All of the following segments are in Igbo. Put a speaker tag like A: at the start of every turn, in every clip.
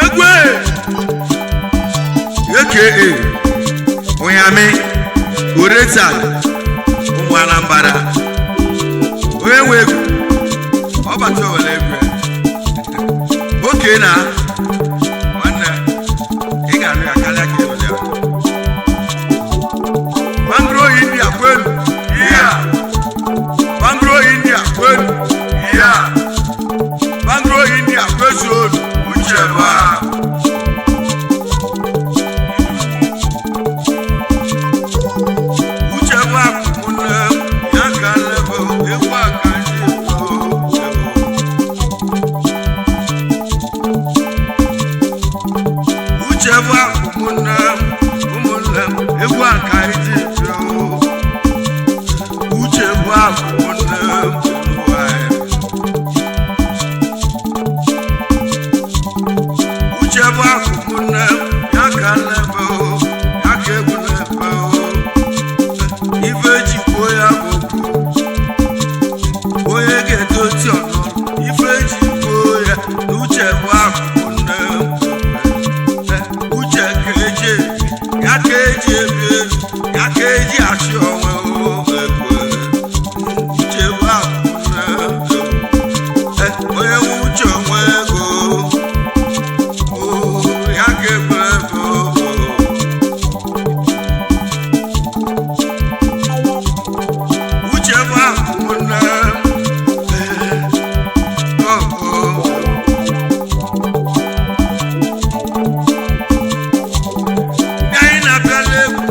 A: Egwe aka Onyame Oretal ụmụ Anambra onye nwe egwu ọbata owere egwu ya. Oke na nwanne ị ga-anụ ya karịa ka ịnụ ya. Bangro India kwenu iya, Bangro India kwenu iya, Bangro India kwezuonu uche ba. Uche bụ akụkụ nne ya ka nlebo egwu aka ndị egwu. Uche bụ akụkụ nne ụmụnne m egwu aka ndị egwu. Uche bụ akụkụ nne ụmụ anyị. Uche bụ akụkụ nne ya ka nlebo ya ka egwu na-ebe. Ife jikwuo ya bụ okwu onye ga-edozi ọnụ ife jikwuo ya na uche bụ akụkụ nne uche ka eji ebi ya ka eji ebi elu ya ka eji achị onwe egwu. Uche bụ akụkụ nne onye nwe uche onwe ego ya ka egwu ego. Uche bụ akụ nne ndị anyị na-abịala egwu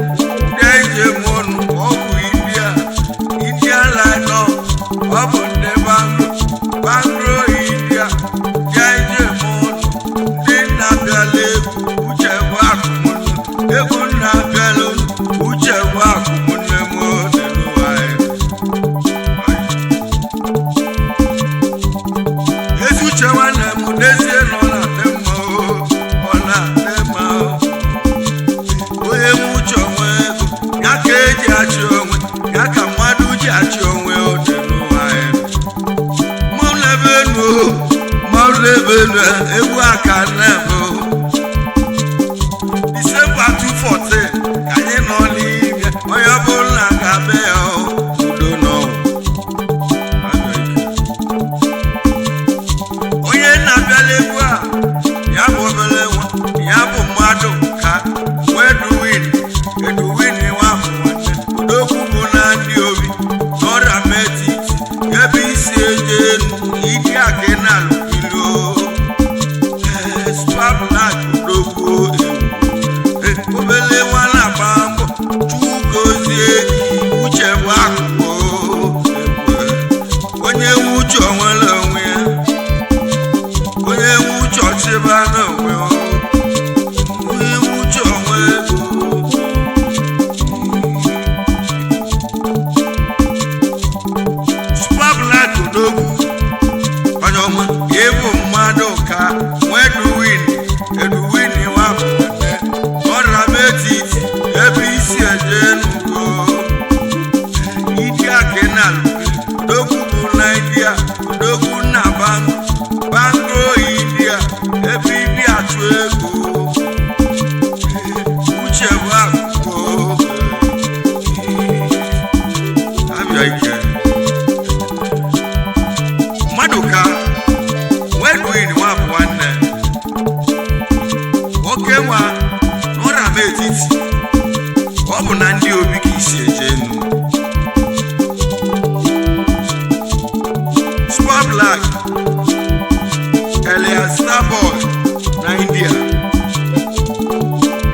A: ndị anyị ji eme ọnụ ọ bụ India India line ọ bụ ndị Bangro Bangro India ndị anyị ji eme ọnụ ndị na-abịala egwu. Uche bụ akụ nne egwu na-abịala uche bụ akụ nne m dị n'ụwa anyị. Ezi uche nwanne m n'ezie na ọ na-adị mma o, ọ na-adị mma o. Onye nwe uche onwe ego ya ka eji achị onwe ya ka mmadụ ji achị onwe o dị n'ụwa anyị. Mmanwụ n'ebe enu o, mmanwụ n'ebe enu egwu aka nne m o. Disemba 214 ka anyị nọ n'ime onye ọbụla ga-abịa ya o, udo n'ọnwụ. Onye na-abịala egwu a ya bụ obere nwa ya bụ mmadụ ka Eduwin Eduwin nwa bụ nwanne odogwu bụ na ndị obi n'ọrịa metiti ebe isi eje elu ịdị akịnalụ ilu spabnak odogwu ewu obele nwa na-agba mbọ Chukwu gozie uche bụ akụkụ onye nwe uche onwere onwe ya onye nwe uche ọchịba n'onwe onye nwe uche onwe ego. Super Black odogwu onye ọma ịbụ mmadụ ka Eduwin Eduwin nwa bụ nwanne ọra m etiti ebe isi eje nugo India kenal odogwu bụ Naịjirịa odogwu na Bangro India ebe ibi achụ ego. Uche bụ akụkụ abịa ike mmadụ ka Eduwin nwa bụ nwanne nwoke nwa n'ọra m etiti ọ bụ na ndị obi ka isi eje enu. Super Black Elias Starboy na India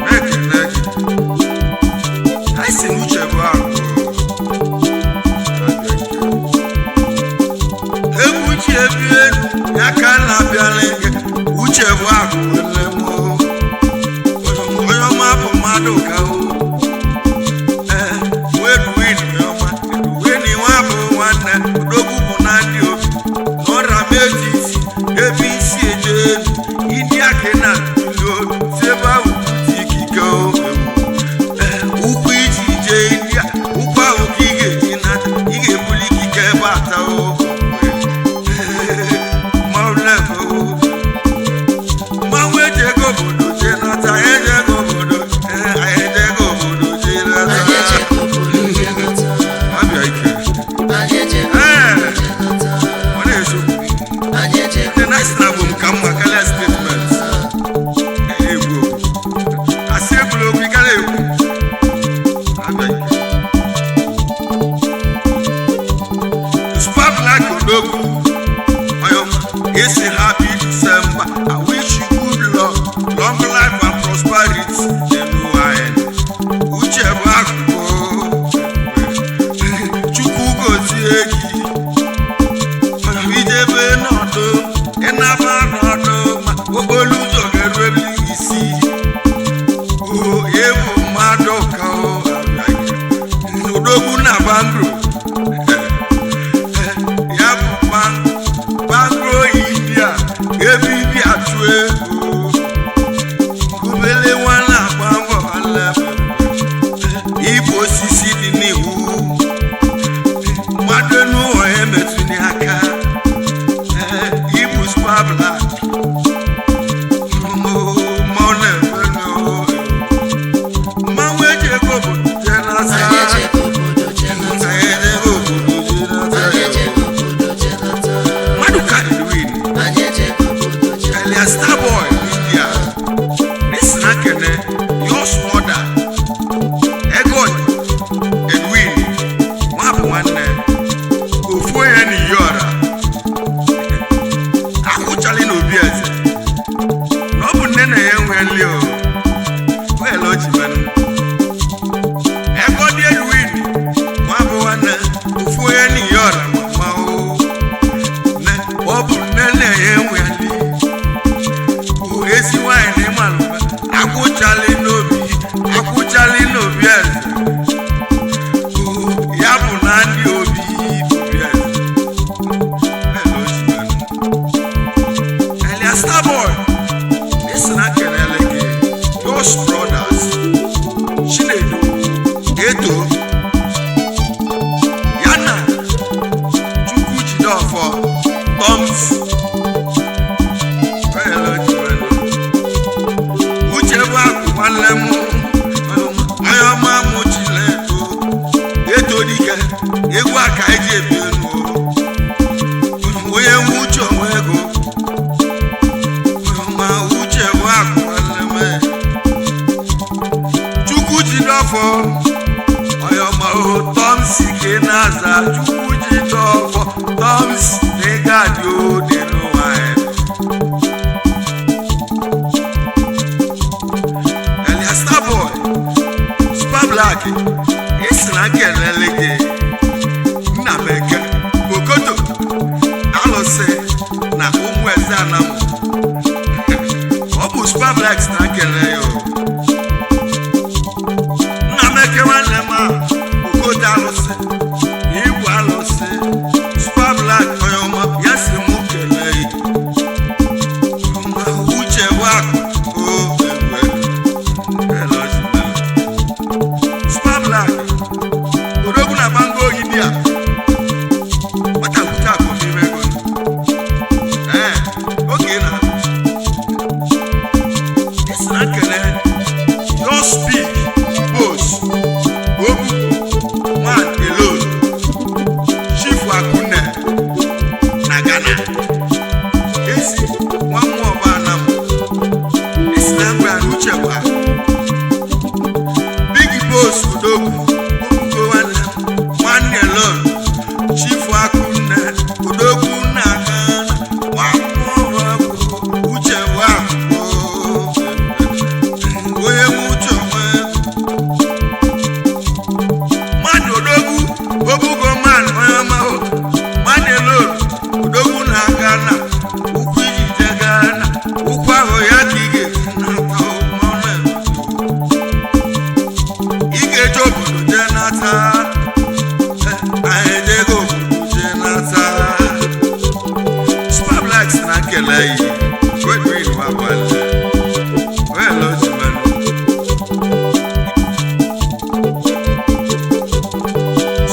A: na-ekene gị anyị si na uche bụ akụ egwu ji ebi elu ya ka na-abịala gị uche bụ akụ nne m onye ọma bụ mmadụ ka o ee Eduwin ọma Eduwin nwa bụ nwanne odogwu bụ na ndị obi n'ọra m etiti ebe isi eje elu India kena si ebe ahụ bute ikike o. Ee, ụkwụ iji jee Charity n'ụwa anyị. Uche bụ akụkụ Chukwu gozie gị. Ijebe n'ọdụ, ịnaba n'ọdụ, ma okporo ụzọ ga-erubere isi. O ebu mmadụ ka o odogwu na Bangro, ya bụ Bangro India, ebe ibi achụ ego. Obele nwa na-agba mbọ ala ibu osisi dị n'iwu mmadụ n'ụwa emetụghị aka. Ibu spabla mmanwụ eji ego bụ jee nata.
B: Anyị ejego obodo jee nata.
A: Anyị ejego obodo jee nata.
B: Anyị ejego obodo jee nata.
A: Mmadụ karịrị win.
B: Anyị ejego obodo jee nata.
A: Elia Starboy India n'isi na kene your mother Ego Edwin nwa bụ nwanne ofu onye na iyi ọra akwụchalị na obi eze na ọ bụ nne na ya enwe nli o wel o ji menụ Ego dị Edwin nwa bụ nwanne ofu onye na iyi ọra ma o ne ọ bụ nne na ya enwe nli bụ ezi nwanyị na ịmalụba akwụchalị n'obi, akwụchalị n'obi eze. Bụ ya bụ na ndị obi bụ obi eze. Hello, Chimanụ. Elia Starboy esi na kelele gị Jos Brothers Chinedu Eto ya na Chukwu Jideọfọ Toms. Hello, Chimanụ. Uche bụ akụ nwanne m onye ọma m chileto eto dike egwu a ka eji ebi enu onye nwe uche onwe ego ma uche bụ akụ nwanne m. Chukwu ji dọfọ onye ọma o tọmsi ka ị na-aza Chukwu ji dọfọ tọmsi na ị ga-adị ode n'ụwa anyị. Elia Starboy Super Black isi na kelele gị nna m eke Okoto alụsị na ụmụ eze anamụ ọ bụ Super Black si na kele ya o. Nna m eke nwanne m a Okoto alụsị na igwe alụsị Super Black onye ọma ya si mụ kelee ya. Ma uche bụ akụ o egwe. Hello, Super Black odogwu na bango India nwata gwute akụ n'ime ego ee oge na isi na nkele no speak boss obu man alone Chief Akunne na Ghana ezi nwa mmụọ bụ anam isi na ngwa na uche bụ akụ Big Boss Odogwu Obugo nwanne m nwanne lon Chief Akunne Odogwu na Ghana nwa mmụọ bụ uche bụ akụ onye nwe uche onwe mmadụ odogwu obugo man onye ọma o nwanne lon odogwu na Ghana ụkwụ iji je Ghana ụkwụ ahụ ya ka ị ga-esi n'aka ọma ị ga-eje obodo jee nata. Anyị ejego obodo jee nata. Super Black si na nkele yi Godwin Nwagbale well ojimenụ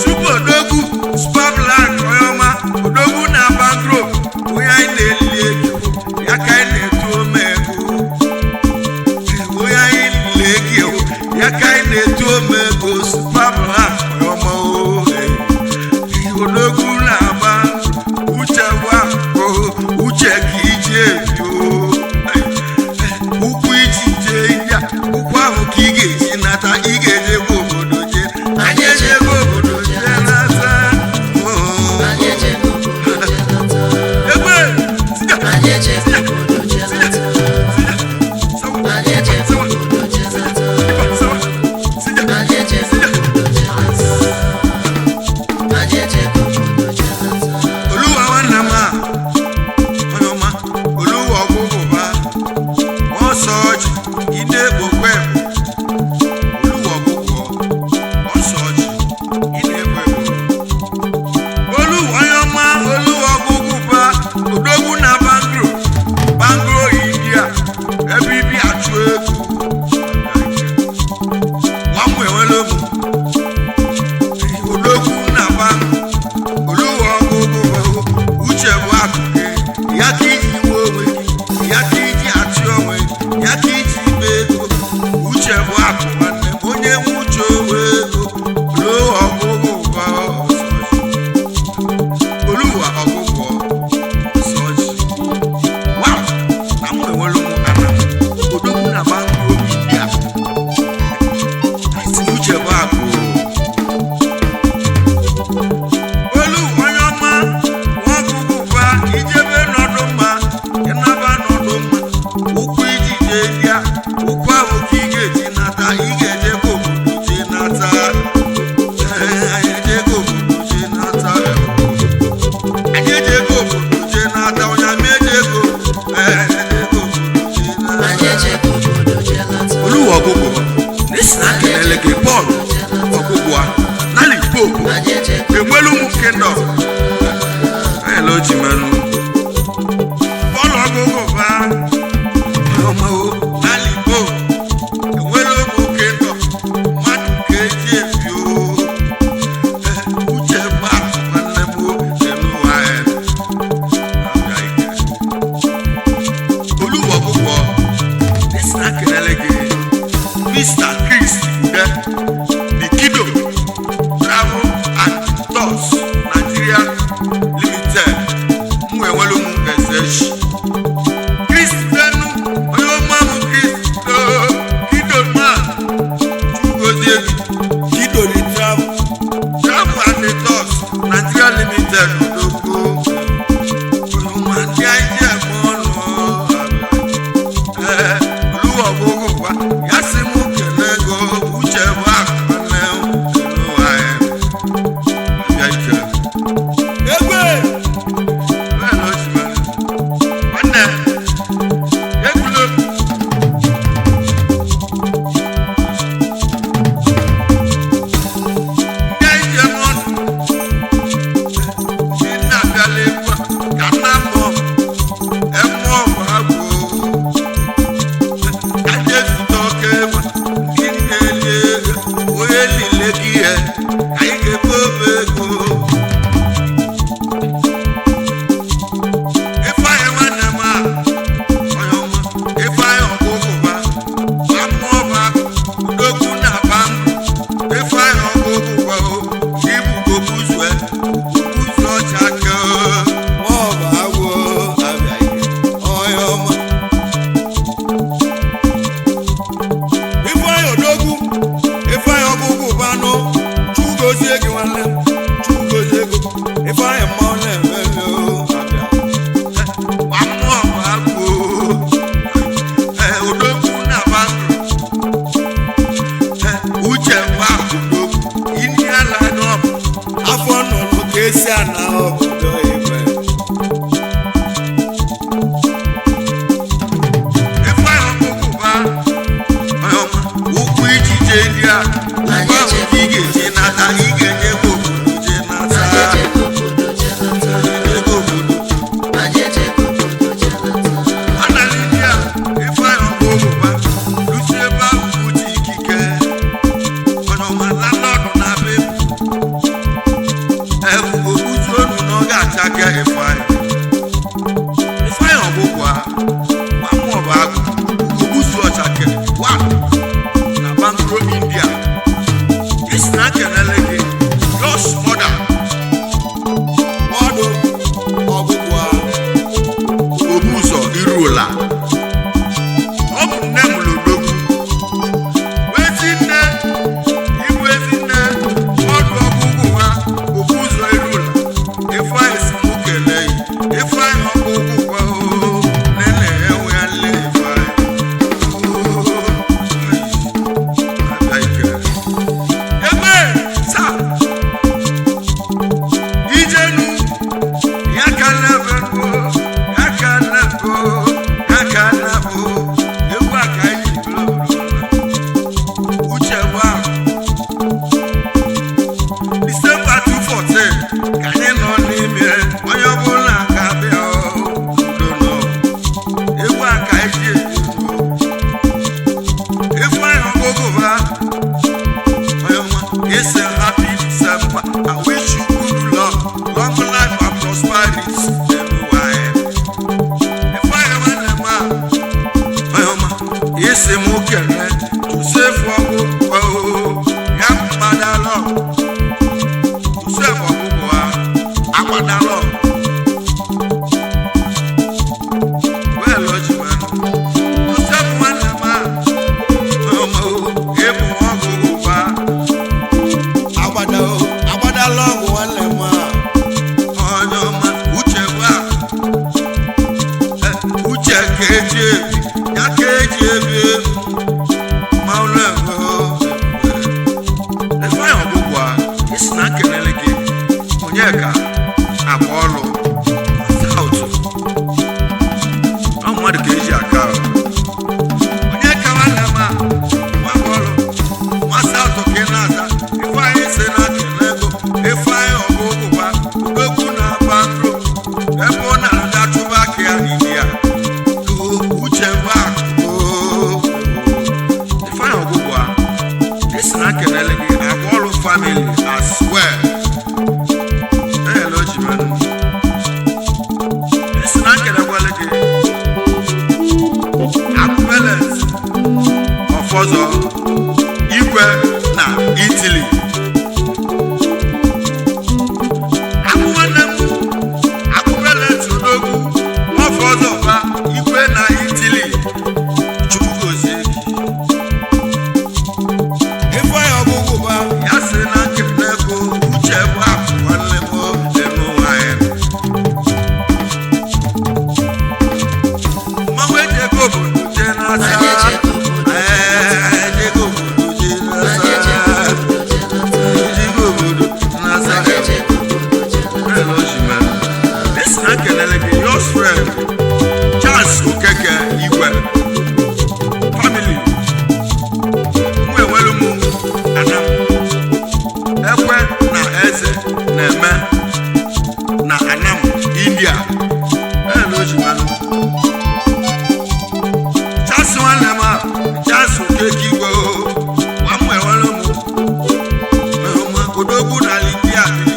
A: Super Odogwu Super Black onye ọma odogwu na Bangro onye anyị na-eli ego ya ka anyị na-etu ome ego onye anyị liri ego ya ka anyị na-etu ome ego Super Black onye ọma o odogwu na-agba uche gwakpo uche ka iji ebi o ụkwụ iji jee ya ụkwụ ahụ ka ị ga-eji nata ị ga-ejebe obodo jee anyị ejebe obodo jee nata. Oo.
B: Anyị ejego obodo jee nata.
A: Egbe! Sija!
B: Anyị ejego obodo jee nata.
A: Sija! Sawa!
B: Anyị ejego
A: Sawa!
B: obodo
A: Mr. Chris Ude, the Kido Travel and Tours Nigeria Limited. M wee nwere ụmụ eze echi. Chris Udenu, onye ọma m Chris Kido man, Chugozie gị. Kido the Travel Travel and the Tours Nigeria Limited Odogwu. Olùmọ̀ àti ayé ẹ̀gbọ́n ọ̀nà. Ee, Olúwa gbogbo wa, yá sí mú kẹ̀lẹ́. Igwe na Italy. Akụ nwanne m, akụbele tụrụ nwafọ ọzọba igwe na Italy. Chukwu gozie gị. Ifeanyi ọgụgụ ba ya sị na nkịta ego uche bụ akụ nwanne m enu nwanyị. Mmanwụ eji ego obodo jee n'asa.
B: Anyị ejego obodo
A: Ee, ejego obodo jee
B: Anyị ejego
A: n'asa.
B: obodo jee nata.
A: Ejego obodo n'asa.
B: Anyị ejego obodo jee nata.
A: Hello, Jimmy. This na kelele gị, your friend, Charles Okeke Igwe. Family. Mụ enwelu mụ Anam. Ekwe na eze na-eme na Anam, India. Hello, Jimmy. Charles nwanne m a, Charles Okeke Igwe o. Gwa mụ enwelu mụ. Odogwu na India bili.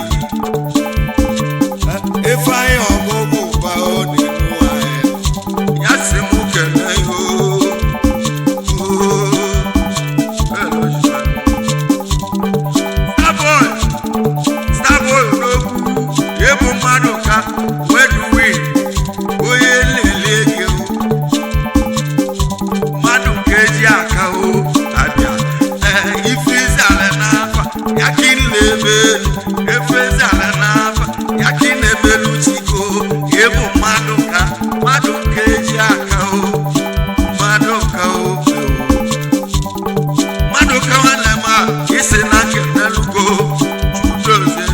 A: Ifeanyi ọgụgụ ba ọ na-enu anyị. Ya sị mụ kelee ihe o. Starboy, Starboy odogwu, ịbụ mmadụ ka weduwi onye nlele gị o. Mmadụ ka eji aka o abịa. Ee, ife izala n'afa ya ka ị na-eme elu. Efe izala n'afa ya ka ị na-emelu chiko. Ịbụ mmadụ ka mmadụ ka eji aka o. Mmadụ ka o. Mmadụ ka nwanne m a isi na nketelugo chudozie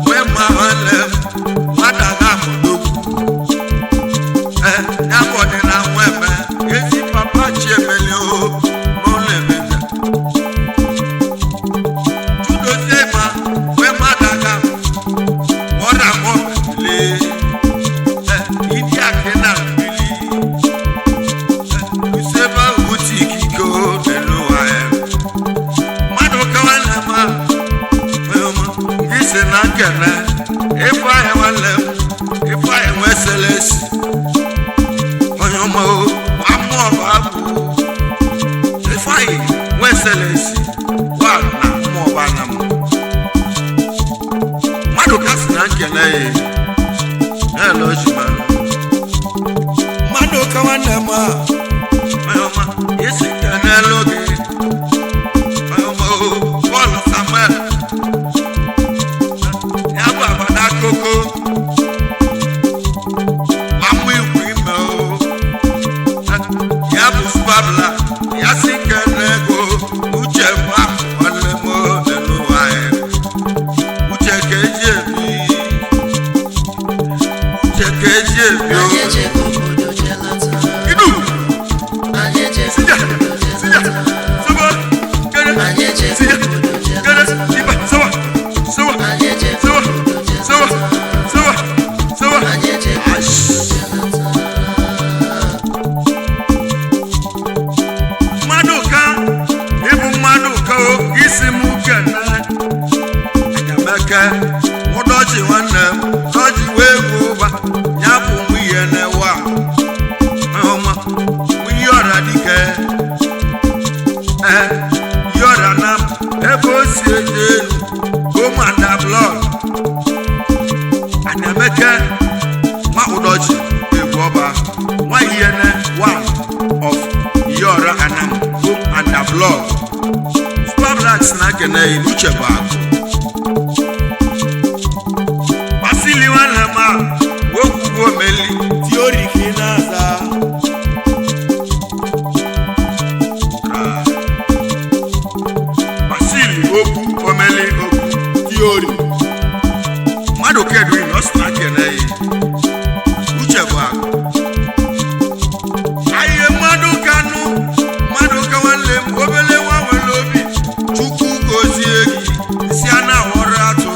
A: nwee ma nwanne m nwata ga-amụdogwu. Ee, ya bụ ọdịna nwa eme ezi papa chiemeli o n'ụlọ emeja chudozie ma nwee mmadụ aga mọra mọbele ịdị akị na mmiri usebe uti ikike n'elu ụwa ya mmadụ ka nwanne m a gị si na nkene ịfụ ahịa nwanne m ịfụ ahịa nwe selesi onye ọma o ma mmụọ bụ abụ ifeanyị nwe selesi wa na mmụọ bụ ana m mmadụ ka si na nkene ya na-ele ojimanụ mmadụ ka nwanne m a onye ọma isi kenelu gị onye ọma o Paul Samuel ya bụ agbada koko mamụ ikwu ime o ya bụ spabla ya si kene ego uche bụ akụ nwanne m n'elu anyị uche ka eji ebi uche ka eji ebi o
B: Anyị ejego obodo jee nata.
A: idu
B: Anyị ejego
A: sija
B: obodo jee
A: sija
B: nata.
A: sobo kere
B: Anyị ejego
A: sija
B: obodo jee
A: kere
B: nata.
A: iba sowa sowa
B: Anyị ejego
A: sowa
B: obodo jee
A: sowa
B: nata.
A: sowa sowa
B: Anyị ejego obodo jee nata.
A: Mmadụ ka ịbụ mmadụ ka o isi m kene anyameke mụdọchi nwanne m dọchi wee gwu ụba ya bụ nwunye na-ewe a nwunye ọra dike ee yọra na m ebe o si eje elu ụmụada blọg anyameke nwa ụdọchi egwu ọba nwa iyene one of yọra anam home and abroad. Super Blacks na kene uche bụ akụ Basili nwanne m a wokwugwo meli tiori ka ị na-aza Basili okwu omeli okwu tiori mmadụ kedwin ọ sị na kene uche bụ akụ ahịa mmadụ kanụ mmadụ ka nwanne m obele nwa nwere obi chukwu gozie gị si a na-awọrọ atụ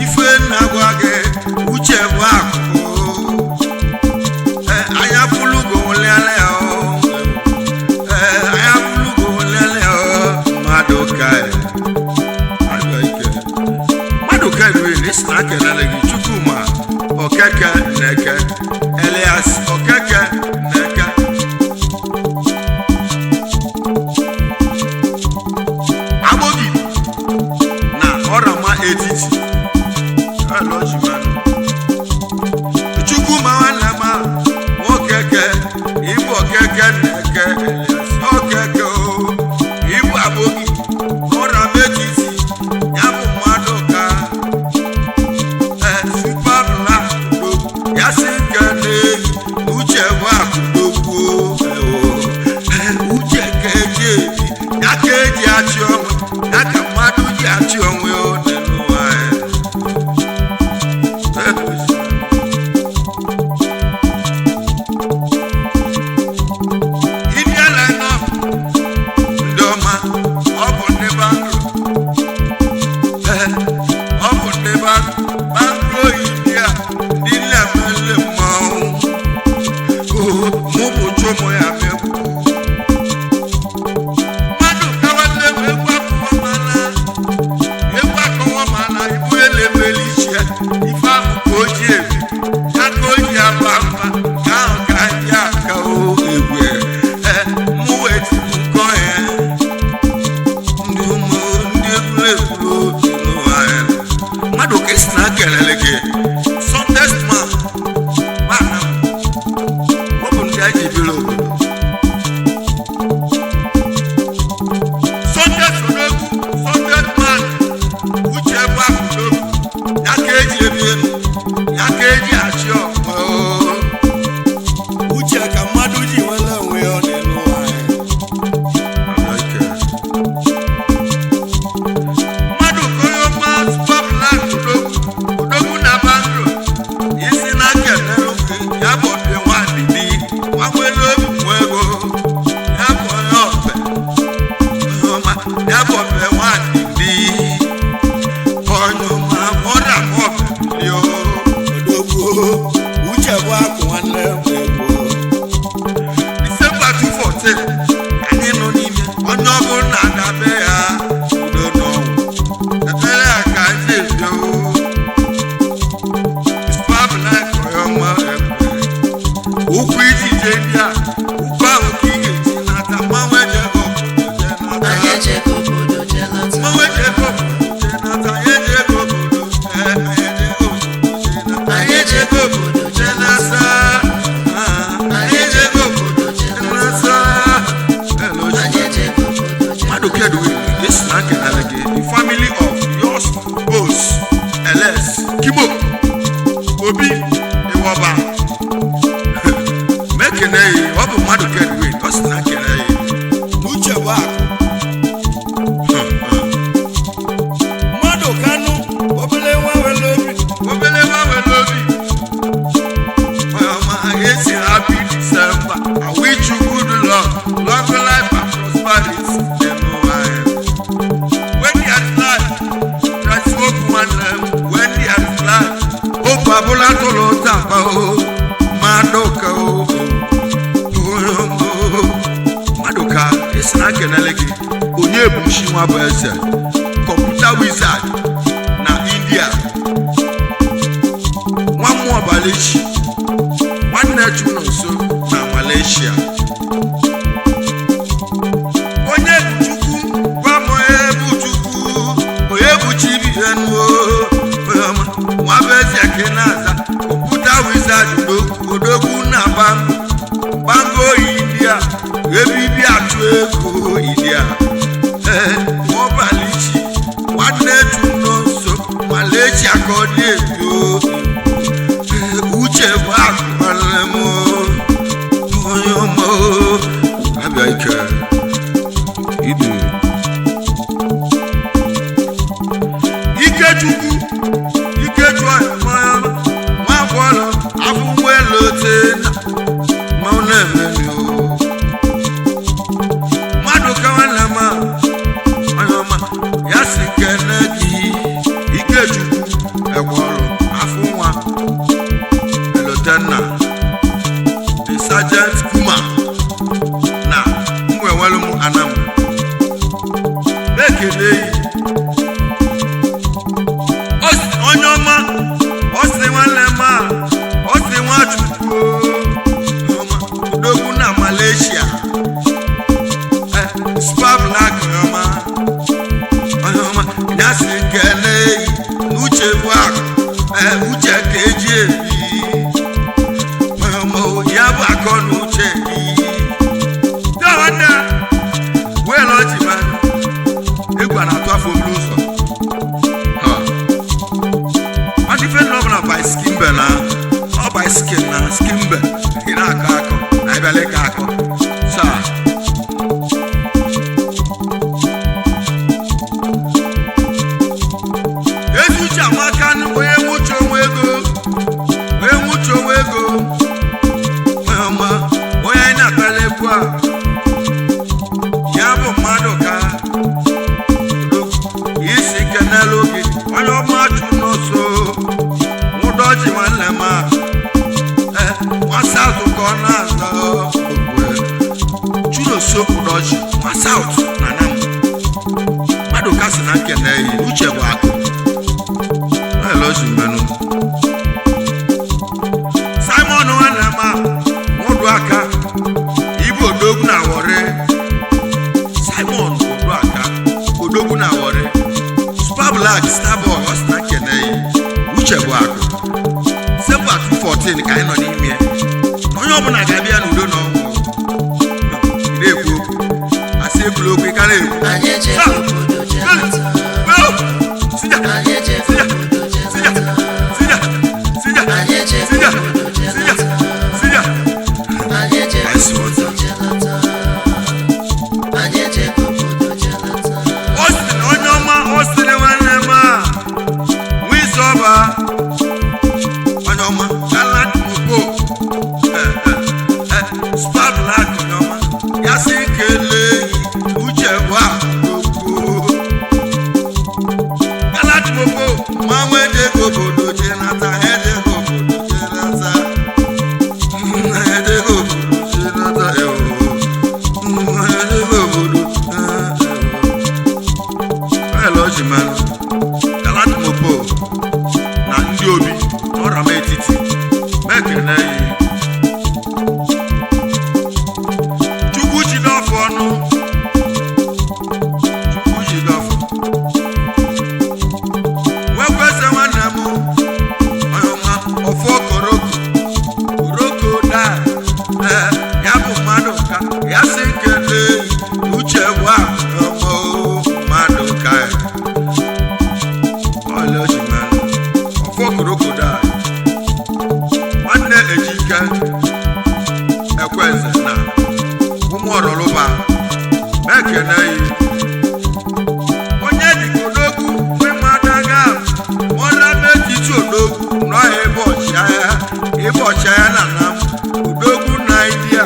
A: ife nna gwa gị uche bụ akụ ee anya fulugo nwelele ya o ee anya fulugo nwelele ya o mmadụ ka e. Agba ike. Mmadụ ka eriri na isi na akelele gị chukwu. achị onwe ya ka mmadụ ji achị onwe ya dị n'ụwa ya. India line up ndị ọma, ọ bụ ndị Banglo. Ee, ọ bụ ndị Banglo India, ndị na-emele mmanwụ. Oo, mụ bụ Chomo ya mekwu. Mmadụ kawale m egwu akụwa mana egwu akụwa mana ibu elemeli iche ife ahụ ka o ji ebi ya ka o ji aba mba ka ahụ ka ndị aka o egwu. Ee, mụ wee tibu nkọ ya ndị ụmụ ndị egwuregwu obi n'ụwa ya. Mmadụ ka esi na kelele gị Sunday man mana ọ bụ ndị anyị ji biri obodo. Sunday Odogwu, Sunday man, Uche bụ akụdogwu, ya ka eji ebi elu, ya ka eji achị ọkpọ.
C: Uche ka mmadụ ji nwere onwe ya n'elu ụwa anyị.
A: Mmadụ koyoma spabla odogwu, odogwu na Banglo, isi na kelere gị, ya bụ ọbịa nwadidi, nwa nwere obi nwa ego, ya bụ onye ọbẹ, ọma, ya bụ ọbịa nwadidi, onye ọma, mọda ma ọbẹ bili o.
C: Odogwu, uche bụ akụ nwanne m egwu.
A: Disemba 214 anyị nọ n'ime onye ọbụla na-adabe ya udo n'ọnwụ ekpere a ka anyị edo spablaọma ụkwụ ijije ndị a ụkwụ ahụ ka ị ga-eji nata mmanwụ ejego obodo jee nata.
B: Anyị ejego obodo jee nata.
A: Mmanwụ ejego obodo jee nata, anyị ejego obodo, ee, anyị ejego obodo jee nata, anyị ejego obodo jee nata. Ah, anyị ejego obodo jee nata. Hello,
B: Anyị ejego obodo jee
A: Mmadụ Kedwin, this na kelele gị, the family of yours boss ls Kibo Obi Iwoba mekene yi, ọ bụ Mmadụ Kedwin, ọ sị na kene yi.
C: Uche bụ akụ. Mmadụ kanụ obele nwa nwere obi.
A: Obele nwa nwere obi. Onye ọma, esi happy December. I wish you good luck, long life and prosperity. N'ụwa ya. When they are life, transform nwanne m. When they are life, hope abụla tụrụ ụtaba o, mmadụ ka o. Mmadụ ka esi na kenele gị, onye bụ chi nwa bụ eze, kọmputa wizard na India. Nwa mmụọ Balechi, nwanne Chu nọ nso na Malaysia. Onye bụ Chukwu, gwa m onye bụ Chukwu, onye bụ Chibuihenuo, onye ọma, nwa bụ eze ka ị na-aza, kọmputa wizard odogwu na Bango, Bango India, ebe ibi achụ ego India. Ee, nwa Balechi, nwanne Chu nọ nso, Malaysia ka ọ dị ebi o. Uche bụ akụ nwanne m o, onye ọma o, abịa ike ibe. Ikechukwu, Ikechukwu ọma, nwa agbọghọ afọ nwere ote na mmanwụ na-emeli o. Mmadụ ka nwanne m a, onye ọma, ya si kene gị. Ikechukwu egwọrọ afọ nwa Elotenna, the Sergeant Kuma na mwewelu m anam na-ekele yi. Ọ sị- onye ọma, ọ sị nwanne m a, ọ sị Nwachukwu o, ọma, odogwu na Malaysia. Eh, Super Black, onye ọma, onye ọma, ya sị kele yi n'uche bụ akụ. Eh, uche ka eji ebi. Onye ọma o, ya bụ akọ na uche gị. Nwanne wee lọji ma egwu a na-atụ afọ obere ụzọ. Ha. Ọ dị ife na ọ bụla by skimbe na ọ by skin na skimbe ị na-akọ akọ na ịbịala ịkọ akọ saa. Ka si na nkene yi uche bụ akụ ele osi mmenụ Simon nwanne m a nwụdụ aka ibu odogwu na wọrị. Simon nwụdụ aka odogwu na wọrị Super Black Starboy ọ sị na nkene yi uche bụ akụ. Semba 214 ka anyị nọ n'ime ya. Onye ọbụla ga-abịa n'udo na ọṅụ na-ekwu okwu asị ekwula okwu ị kara ekwu.
B: Anyị ejego obodo jee nata.
A: Sija,
B: Anyị ejego obodo jee
A: sija,
B: nata.
A: sija, sija,
B: Anyị ejego
A: sija,
B: obodo jee
A: sija,
B: nata.
A: sija.
B: Anyị ejego
A: Anyị si
B: obodo jee nata. Anyị ejego obodo jee nata.
A: Ọ sị na onye ọma ọ sịrị nwanne m a nwa izu ọba onye ọma galant mopo sparlak onye ọma ya sị kelee uche bụ akụ galant mopo mmanwụ ejego obodo jee nata, ejego obodo jee nata, ejego obodo jee nata, ewo, ejego obodo ewo ojimanụ galant mopo na ndị obi n'ọrama etiti mekene yi chukwu jide ọfọ ọnụ chukwu jide ọfọ nwekwa eze nwanne m onye ọma ọfọ koroko koroko daa ee ya bụ mmadụ ka ya si nkele uche bụ akụ mmadụ ka ọla ojimanụ ọfọ koroko daa nwanne ejike ekweze na ụmụ ọrọlụba mekene yi onye dịka odogwu nwemadaga mọra metiti odogwu n'ọhịa ebe ọchịagha ebe ọchịagha na na m odogwu naijiria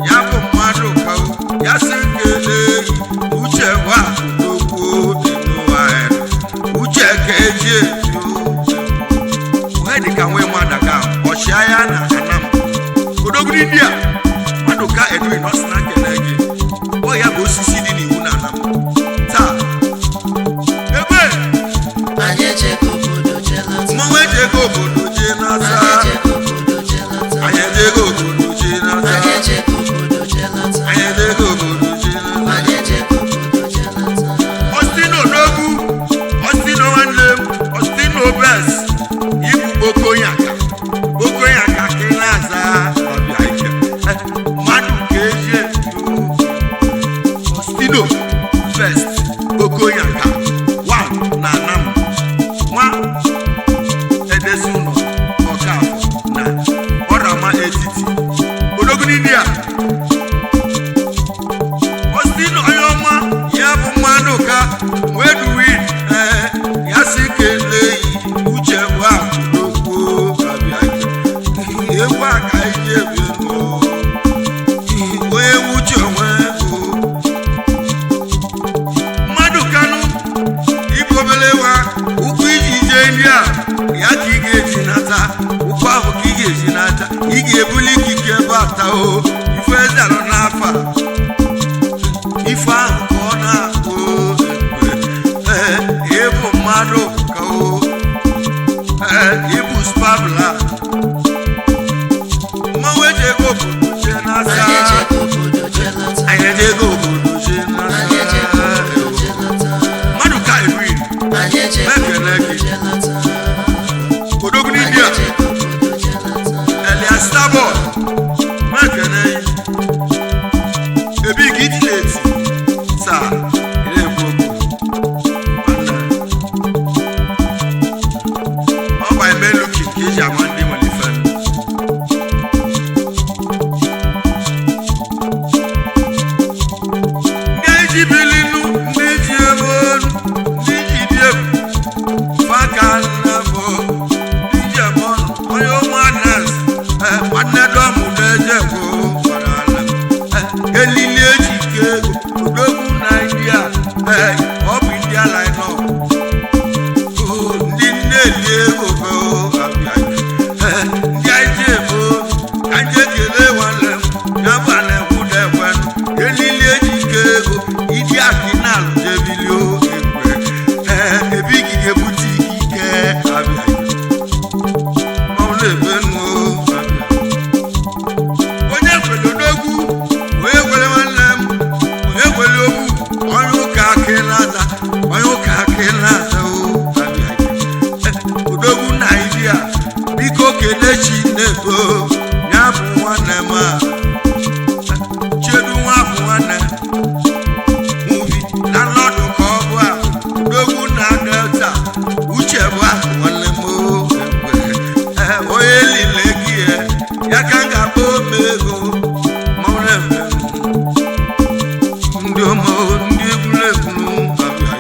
A: ya bụ mmadụ ka o ya si nkele uche gwa odogwu dị n'ụwa ya uche ka eji eji onye dịka nwe mmadụ ọchịagha na anam odogwu india mmadụ ka edwin ọ sị na nkele gị ọ ya bụ osisi dị n'iwu na anam taa ebe
B: Anyị ejego obodo jee nata.
A: mmanwụ eji ego obodo jee nata.
B: Anyị ejego obodo jee nata.
A: Anyị eji ego obodo jee nata.
B: Anyị ejego obodo jee nata.
A: Anyị eji ego obodo jee nata.
B: Anyị ejego obodo jee nata.
A: Austin Odogwu, Austin nwanne m, Austin Obes, ibu Okoyaka, Okoyaka ka ị na-aza ọbịa ike. Mmadụ ka eji eto. Austino First, Okoyaka, one na Anam, nwa Edesi ụlọ Ọkafọ na Ọrama etiti. Odogwu n'India. Austin onye ọma ya bụ mmadụ ka weduwin ee ya si kelee yi uche bụ akụdokwu abịa egwu aka iji ebi nụ onye uche onwe ego mmadụ kanụ ibu obele nwa ụkwụ iji jee ndị a ya ka ị ga-eji nata ụkwụ ahụ ka ị ga-eji nata ị ga-ebuli ikike ebe ata o ife eze alụ n'afọ a ife ahụ ka ọ na-akpụ ee ịbụ mmadụ ka o ee ịbụ spabla mmanwụ eji ego obodo jee nasa.
B: Anyị ejego obodo jee nata.
A: Anyị eji ego obodo jee
B: Anyị ejego
A: nasa
B: obodo jee nata.
A: mmadụ ka eri
B: Anyị ejego
A: Mekele
B: obodo
A: gị.
B: jee nata.
A: Odogwu
B: Anyị
A: n'India
B: ejego obodo jee nata.
A: Elias Starboy mekene yi ebi ka iti eti saa ire ekwu okwu nwanne ọ bụ eme lukin ka eji ama ndị nwere ife. Ndị ji bilinu ndị ji ebe onu ndị ji dị egwu faka nnabọ ndị ji eme ọnụ onye ụmụ anas nwanne dọmụ na-eje bụ elili ejike ego odogwu naijiria ọ bụ india line-up ndị nne eli ego bụ abịa ndị anyị ji ebe ka ndị ekele nwanne m ya bụ ala ekwuda ekwenụ elili ejike ego idi akinal jebilio ekwe na-aza, onye ụka ka ị na-aza o. Odogwu Naijiria, biko kelechi na-eto ya bụ nwanne m a. Chedu nwa bụ nwanne ubi na lọdụ ka ọ bụ a. Odogwu na Delta, uche bụ ahụ nwanne m o. Ee, onye lile gị ya ka m ga-akpọ ome ego ma ọ na-eme ndị ọma, ndị egwuregwu abịa.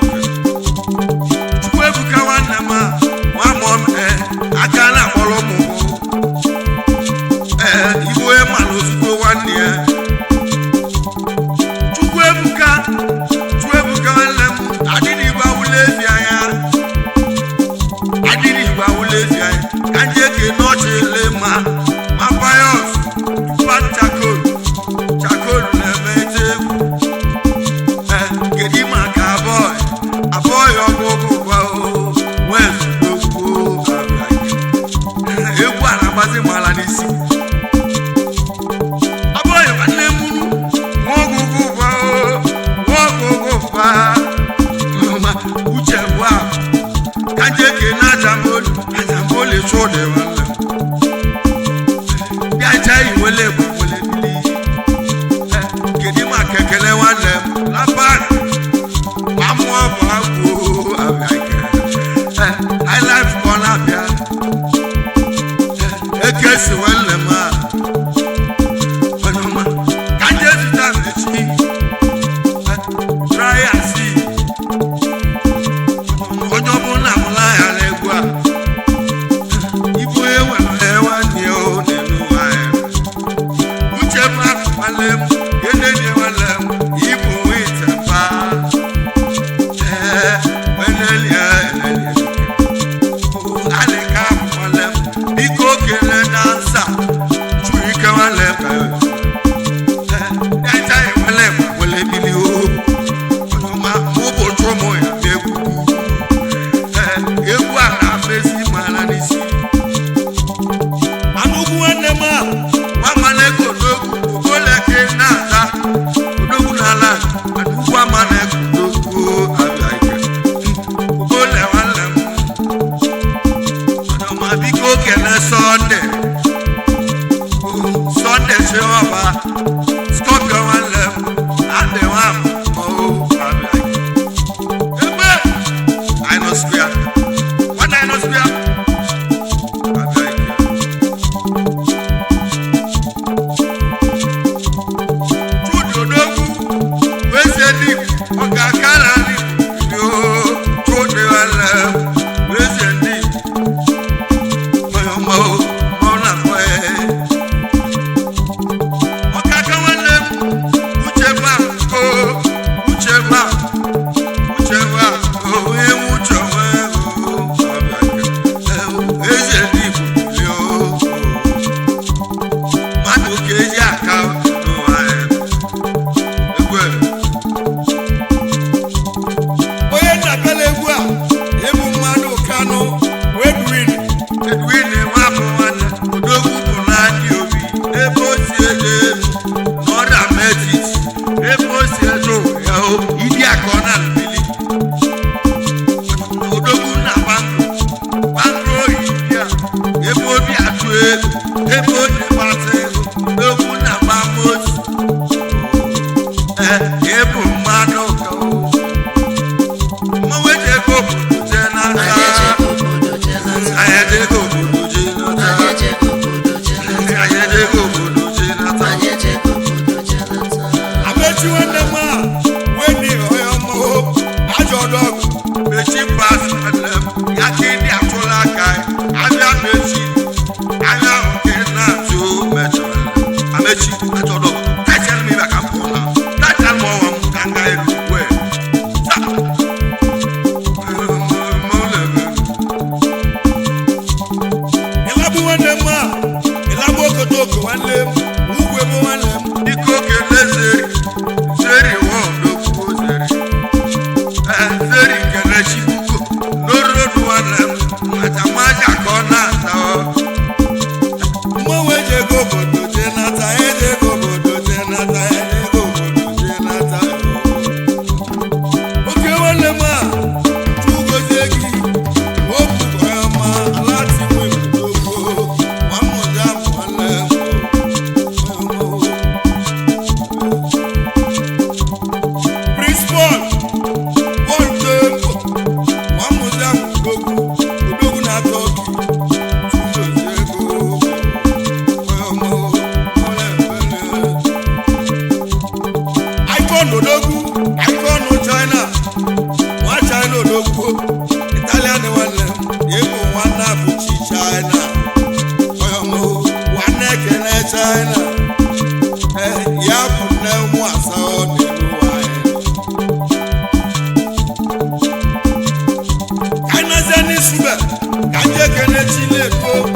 C: N'isube ka ndị ekene Chinedu.